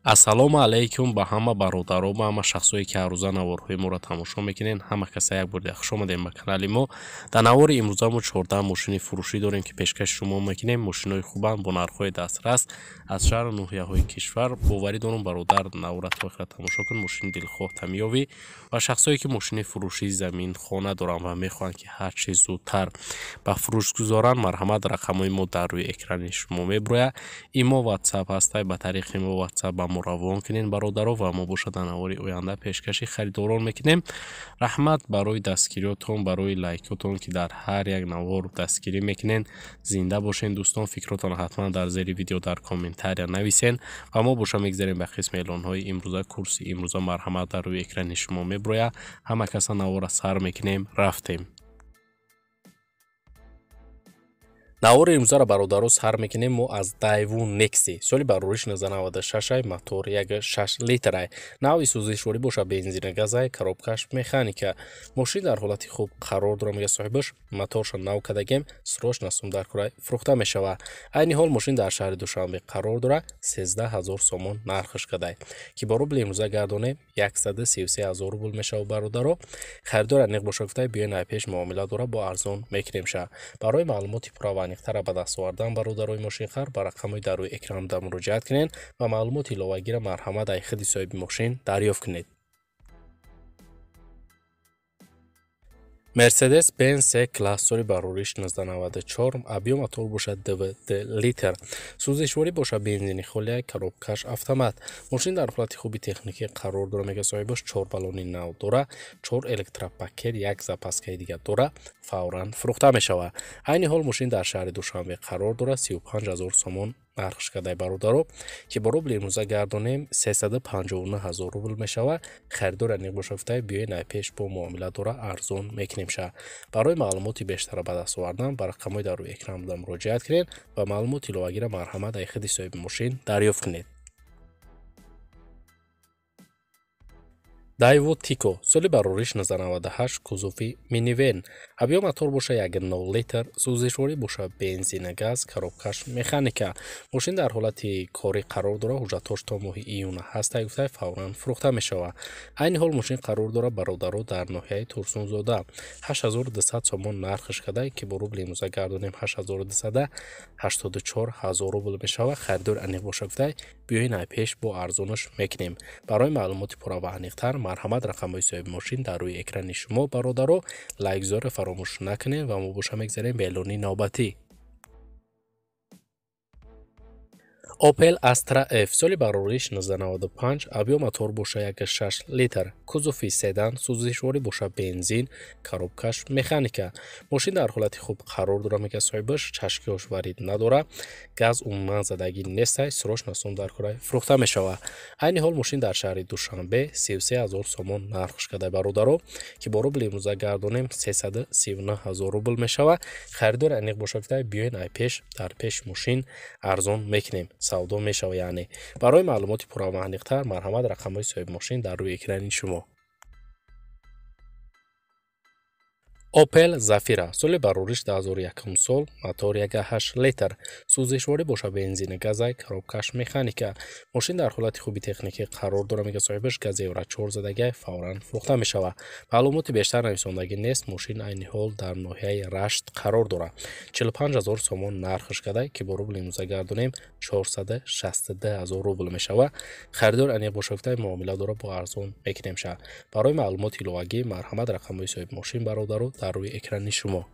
Ассалому алайкум ба ҳама бародаро, ба ҳама шахсое ки ҳаррӯза наворҳои моро тамошо мекунед. Ҳама каса як бор хуш омадем ба канали мо. Дар навори имрӯза мо 14 мошини фурӯшӣ дорем, ки пешкаши шумо мекунем. Мошинои хубанд бо нархҳои дастрас аз шаҳру ноҳияҳои кишвар. Боварӣ дорам, бародар, навора то охира тамошо кун, мошини дилхоҳ тамёвӣ. Ва шахсое ки мошини фурӯшӣ, замин, хона доранд ва мехоҳанд, ки ҳар чиз зудтар ба фурӯш гузоранд, марҳамат, рақамҳои мо дар рӯи экрани шумо меброяд. Имо, ватсап ҳастай, ба тариқи имо, ватсап ба мо равон кунед, бародаро, ва мо бошад дар навори оянда пешкаши харидорон мекунем. Раҳмат барои дастгириётон, барои лайкотон, ки дар ҳар як навор дастгирӣ мекунед. Зинда бошед, дӯстон. Фикротон ҳатман дар зери видео дар комментария нависен. Ва мо боша мегзарем ба қисми эълонҳои имрӯза. Курси имрӯза, марҳамат, дар рӯи экрани шумо меброяд. Ҳама каса навора сар мекунем, рафтем. Навори имрӯзаро, бародаро, сар мекунем мо аз Daewoo Nexi. Соли барориш 1996, мотор 1.6 литрай. Навъи сӯзишворӣ боша бензина газай, коробкаш механика. Мошин дар ҳолати хуб қарор дорад, мега соҳибаш. Моторша нав кардагем, срочно сум дар курай фурӯхта мешавад. Айни ҳол мошин дар шаҳри Душанбе қарор дорад, 13 000 сомон нархш кадай. Ки бо рубли имрӯза гардонем, 133 000 рубл мешавад, бародаро. Харидор аниқ боша гуфтай, биёен ай пеш муомила дора, бо арзон мекунем ша. Барои маълумоти пурра ва аниқтара ба даст овардан, бародарои мошинхар, ба рақамҳои дар рӯи экран буда муроҷиат кунед ва маълумоти иловагиро, марҳамат, ай худи соҳиби мошин дарёфт кунед. Mercedes Benz C класс, соли барориш 1994, объем мотор бошад 2 литр. Сӯзишворӣ бошад бензини холия, коробкаш автомат. Мошин дар ҳолати хуби техникӣ қарор дорад, мега соҳибаш. 4 баллони нав дора, 4 электропакет, як запаскаи дига дора, фавран фурӯхта мешавад. Айни ҳол мошин дар шаҳри Душанбе қарор дорад, 35 000 сомон нархш кадай, бародаро, ки бо рубли имрӯза гардонем, 359 000 рубл мешавад. Харидор аниқ боша гуфтай, биёен ай пеш бо муомила дора, арзон мекунем ша. Барои маълумоти бештара ба даст овардан ба рақамҳои дар рӯи экран буда муроҷиат кунед ва маълумоти иловагиро, марҳамат, ай худи соҳиби мошин дарёфт кунед. Daewoo Tico, соли барориш 1998, кузови минивен. Объем мотор боша 1.0 литр, сӯзишворӣ боша бензина газ, коробкаш механика. Мошин дар ҳолати корӣ қарор дорад, ҳуҷҷатҳош то моҳи июна ҳастай, гуфтай, фавран фурӯхта мешавад. Айни ҳол мошин қарор дорад, бародаро, дар ноҳияи Турсунзода. 8200 сомон нархш кадай, ки бо рубли имрӯза гардонем, 8284 000 рубл мешавад. Харидор аниқ боша гуфтай, биёен ай пеш бо арзонаш мекунем. Барои маълумоти пурра ва аниқтар, марҳамат, рақамҳои соҳиби мошин дар рӯи экрани шумо, бародаро. Лайкзоро фаромӯш накунед ва мо боша мегзарем ба эълони навбатӣ. Opel Astra F, соли барориш 1995, объем мотор боша 1.6 литр, кузови седан, сӯзишворӣ боша бензин, коробкаш механика. Мошин дар ҳолати хуб қарор дорад, мега соҳибаш. Чашкиҳош варид надорад, газ умуман задагӣ нестай, срочно сум дар курай фурӯхта мешавад. Айни ҳол мошин дар шаҳри Душанбе, 33 000 сомон нархш кадай, бародаро, ки бо рубли имрӯза гардонем, 339 000 рубл мешавад. Харидор аниқ боша гуфтай, биёен ай пеш, дар пеш мошин арзон мекунем, савдо мешавад яъне. Барои маълумоти пурра ва аниқтар, марҳамат, рақамҳои соҳиби мошин дар рӯи экрани шумо. Opel Zafira, соли барориш 2001 сол, мотор 1.8 литр, сӯзишворӣ боша бензини газай, коробкаш механика. Мошин дар ҳолати хуби техникӣ қарор дорад, мега соҳибаш. Газ Евро 4 задагай, фавран фурӯхта мешавад. Маълумоти бештар нависондагӣ нест. Мошин айни ҳол дар ноҳияи Рашт қарор дорад. 45 000 сомон нархш кадай, ки бо рубли имрӯза гардонем, 462 000 рубл мешавад. Харидор аниқ боша гуфтай, муомила дора, бо арзон мекунем ша. Барои маълумоти иловагӣ, марҳамат, рақамҳои соҳиби мошин, бародаро, дар рӯи экрани шумо.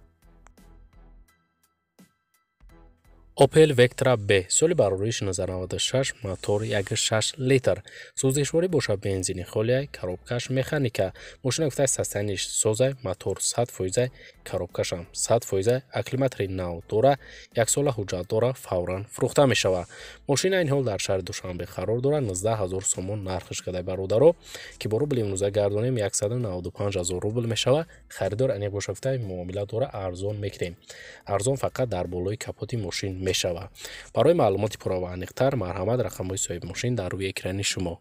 Opel Vectra B, соли барориш 1996, мотор 1.6 литр, сӯзишворӣ боша бензини холия, коробкаш механика. Мошина, гуфтай, состояниш созай, мотор 100 фоизай, коробкашам 100 фоизай, акклиматори нав дора, яксола ҳуҷҷат дора, фавран фурӯхта мешавад. Мошин айни ҳол дар шаҳри Душанбе қарор дорад, 19 000 сомон нархш кадай, бародаро, ки бо рубли имрӯза гардонем, 195 000 рубл мешавад. Харидор аниқ боша гуфтай, муомила дора, арзон мекунем. Арзон фақат дар болои капоти мошин мешавад. Барои маълумоти пурра ва аниқтар, марҳамат, рақамҳои соҳиби мошин дар рӯи экрани шумо.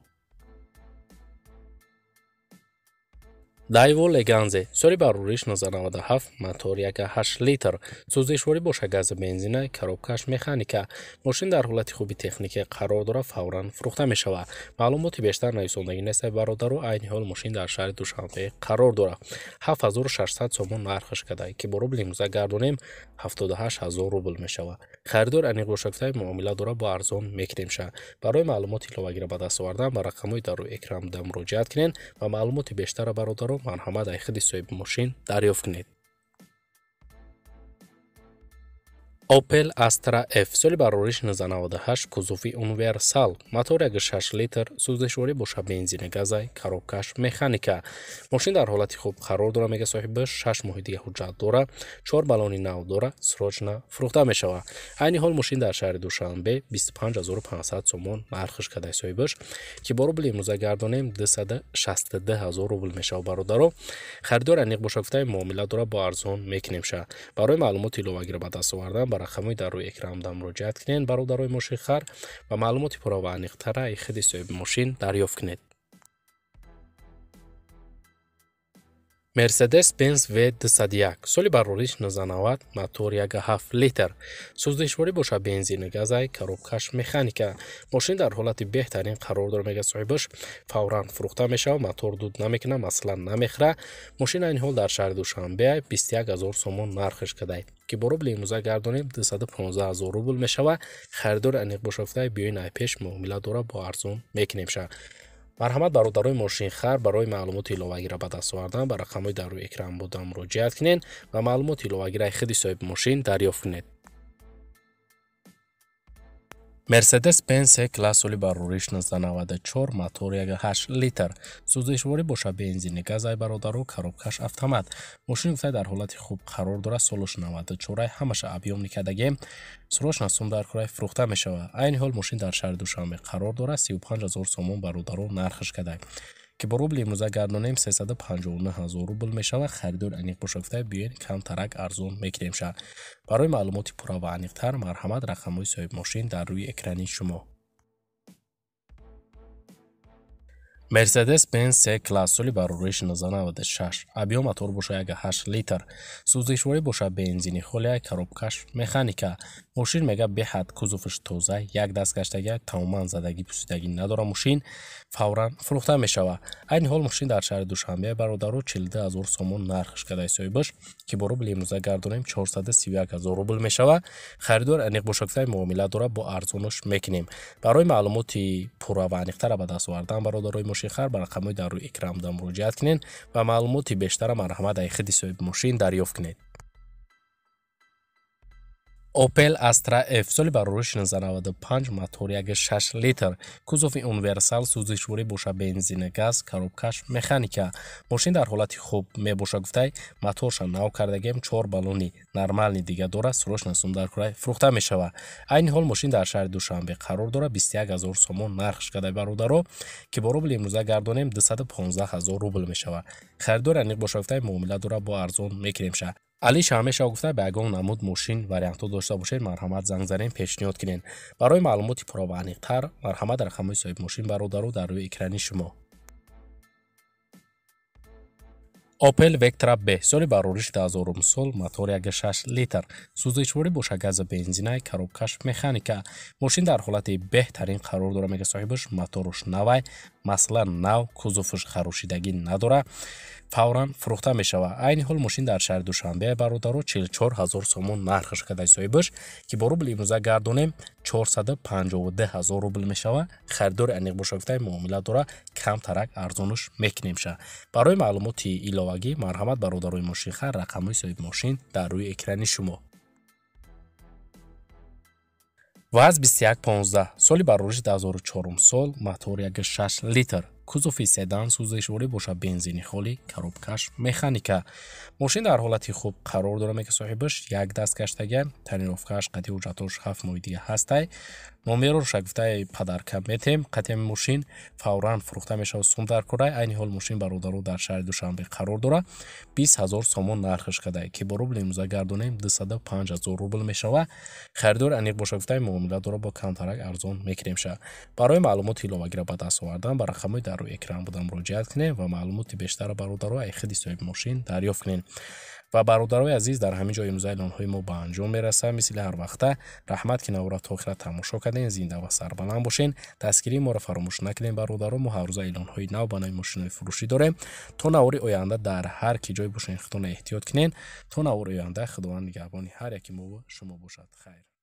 Daewoo Leganze соли барориш 1997, мотор 1.8 литр, сӯзишворӣ боша гази бензина, коробкаш механика. Мошин дар ҳолати хуби техникӣ қарор дорад, фавран фурӯхта мешавад. Маълумоти бештар нависондагӣ нестай, бародару. Айни ҳол мошин дар шаҳри Душанбе қарор дорад. 7600 сомон нархаш када, ки бо рубли имрӯза гардонем 78 000 рубл мешавад. Харидор аниқ боша гуфта, муомила дорад, бо арзон мекунем ша. Барои маълумоти иловагиро ба даст овардан ба рақамҳои дар рӯи экран буда муроҷиат кунед ва маълумоти бештарро, бародаро, марҳамат, ай худи соҳиби мошин дарёфт кунед. Opel Astra F соли барориш 1998, кузови универсал, мотор 1.6 литр, сӯзишворӣ боша бензини газай, коробкаш механика. Мошин дар ҳолати хуб қарор дорад, мега соҳибаш, 6 моҳи дига ҳуҷҷат дорад, 4 баллони нав дорад, срочно фурӯхта мешавад. Айни ҳол мошин дар шаҳри Душанбе 25 500 сомон нархш кадай соҳибаш, ки бо рубли имрӯза гардонем 262 000 рубл мешавад, бародаро. Харидор аниқ боша гуфта, муомила дорад, бо арзон мекунем ша. Барои маълумоти иловагиро ба даст овардан ба рақамҳои дар рӯи экран буда муроҷиат кунед, бародарои мошинхар, ва маълумоти пурра ва аниқтара ай худи соҳиби мошин дарёфт кунед. Mercedes-Benz V201 соли барориш 1990, мотор 1.7 литр, сӯзишворӣ боша бензини газай, коробкаш механика. Мошин дар ҳолати беҳтарин қарор дорад, мега соҳибаш, фавран фурӯхта мешавад, мотор дуд намекунад, масалан намехӯрад. Мошин айни ҳол дар шаҳри Душанбе 21 000 сомон нархш кадай, ки бо рубли имрӯза гардонем 215 000 рубл мешавад. Харидори аниқ боша гуфта, биёин ай пеш, муомила дорад, бо арзон мекунем ша. Марҳамат, бародарои мошинхар, барои маълумоти иловагиро ба даст овардан ба рақамҳои дар рӯи экран буда муроҷиат кунед ва маълумоти иловагиро ай худи соҳиби мошин дарёфт кунед. Mercedes-Benz C-класс соли барориш 1994, мотор 1.8 литр, сӯзишворӣ боша бензини газай, бародаро, коробкаш автомат. Мошин гуфта дар ҳолати хуб қарор дорад, солаш 94, ҳамаша объёмный кардагем, срочно сум дар курай, фурӯхта мешавад. Айни ҳол мошин дар шаҳри Душанбе қарор дорад, 35 000 сомон, бародаро, нархш кадай, ки бо рубли имрӯза гардонем 359 000 рубл мешавад. Харидор аниқ боша гуфта, биёен камтарак арзон мекунем ша. Барои маълумоти пурра ва аниқтар марҳамат, рақамҳои соҳиби мошин дар рӯи экрани шумо. Mercedes-Benz C-класс соли барориш 1996, объём мотор боша 1.8 литр, сӯзишворӣ боша бензини холия, коробкаш механика. Мошин мега беҳад кузоваш тоза, як даст гаштага, тамоман задагӣ пусидагӣ надорад, мошин фавран фурӯхта мешавад. Айни ҳол мошин дар шаҳри Душанбе, бародаро, 42 000 сомон нархш кадай соҳибаш, ки бо рубли имрӯза гардонем 431 000 рубл мешавад. Харидор аниқ боша гуфта, муомила дорад, бо арзонаш мекунем. Барои маълумоти пурра ва аниқтара ба даст овардан, бародарои мошинхар, ба рақамҳои дар рӯи экран буда муроҷиат кунед ва маълумоти бештара марҳамат ай худи соҳиби мошин дарёфт кунед. Opel Astra F соли барориш 1995, мотор 1.6 литр, кузови универсал, сӯзишворӣ боша бензини газ, коробкаш механика. Мошин дар ҳолати хуб мебоша гуфтай, моторша нав кардагем, 4 баллони нормальный дига дорад, срочно сум дар курай, фурӯхта мешавад. Айни ҳол мошин дар шаҳри Душанбе қарор дорад, 21 000 сомон нархш кадай, бародаро, ки бо рубли имрӯза гардонем 215 000 рубл мешавад. Харидор аниқ боша гуфтай, муомила дорад, бо арзон мекунем ша. Али шаҳмеша гуфта, ба ягон намуд мошин вариантҳо дошта бошед, марҳамат, занг занен, пешниҳод кунед. Барои маълумоти пурра ва аниқтар марҳамат, рақамҳои соҳиби мошин, бародаро, дар рӯи экрани шумо. Opel Vectra B соли барориш 2000 сол, мотор 1.6 литр, сӯзишворӣ боша гази бензинай, коробкаш механика. Мошин дар ҳолати беҳтарин қарор дорад, мега соҳибаш, моторуш навай, масалан нав, кузоваш харошидагӣ надорад, фавран фурӯхта мешавад. Айни ҳол мошин дар шаҳри Душанбе, бародаро, 44 000 сомон нархш кадай соҳибаш, ки бо рубли имрӯза гардонем 452 000 рубл мешавад. Харидори аниқ боша гуфта, муомила дорад, камтарак арзонаш мекунем ша. Барои маълумоти иловагӣ марҳамат, бародарои мошинхар, рақамҳои соҳиби мошин дар рӯи экрани шумо. ВАЗ 2115 соли барориш 2004 сол, мотор 1.6 литр, кузови седан, сӯзишворӣ боша бензини холӣ, коробкаш механика. Мошин дар ҳолати хуб қарор дорад, мега соҳибаш, як даст гаштага, тонировкааш қати ҳуҷҷатош 7 моҳи дига ҳастай. Номероша гуфтаи падарка метем, қатъи мошин фавран фурӯхта мешавад, сум дар курай. Айни ҳол мошин, бародаро, дар шаҳри Душанбе қарор дорад, 20 000 сомон нархш кадай, ки бо рубли имрӯза гардонем 205 000 рубл мешавад. Харидори аниқ боша гуфтаи, муомила дорад, бо камтарак арзон мекунем ша. Барои маълумоти иловагиро ба даст овардан ба рақамҳои дар дар рӯи экран буда муроҷиат кунед ва маълумоти бештарро, бародаро, ай худи соҳиби мошин дарёфт кунед. Ва, бародарои азиз, дар ҳамин ҷо имрӯза эълонҳои мо ба анҷом мерасад. Мисли ҳар вақта, раҳмат, ки навора то охира тамошо кардем. Зинда ва сарбаланд бошен. Дастгирии моро фаромӯш накунем, бародаро. Мо ҳаррӯза эълонҳои нав ба нави мошинҳои фурӯшӣ дорем. То навори оянда, дар ҳар ки ҷой бошен, худтона эҳтиёт кунен. То навори оянда, Худованд нигаҳбони ҳар яки мову шумо бошад. Хайр.